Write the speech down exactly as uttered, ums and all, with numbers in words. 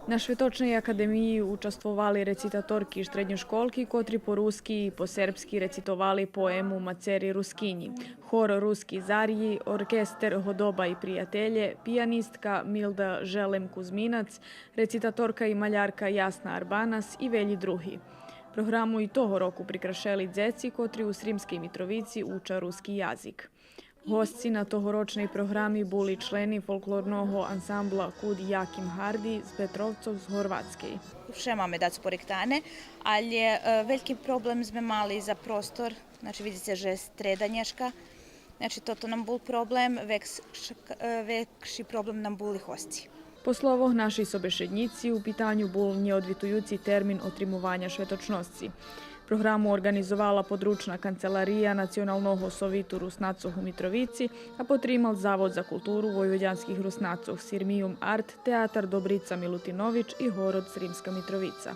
На Шветочней академиї участвовали рецитаторки и штредньошколки, котри по руски и по сербски рецитовали поему Мацери Рускинї, хор Руски зарї, оркестер Годоба и приятелє, пиянистка Милда Желем Кузминац, рецитаторка и малярка Ясна Арбанас и велї други. Програму и того року прикрашели дзеци котри у Сримскей Митровици уча руски язик. Госци на тогорочней програми були члени фолклорного ансамбла Куд Яким Гарди з Петровцох з Горватскей. Вше маме дацо пориктане, але, е, вельки проблем зме мали за простор. Значи, видзице же стреда нєшка. Значи, тото нам бул проблем, векш-, е, векши проблем нам були госци. По словох нашей собешеднїци, у питаню бул нєодвитуюци термин отримованя шветочносци. Програму орґанизовала подручна канцелария Националного совиту Руснацох у Митровици, а потримал Завод за културу войводянских Руснацох, Сирмиюм Арт, Театар Добрица Милутинович и город Сримска Митровица.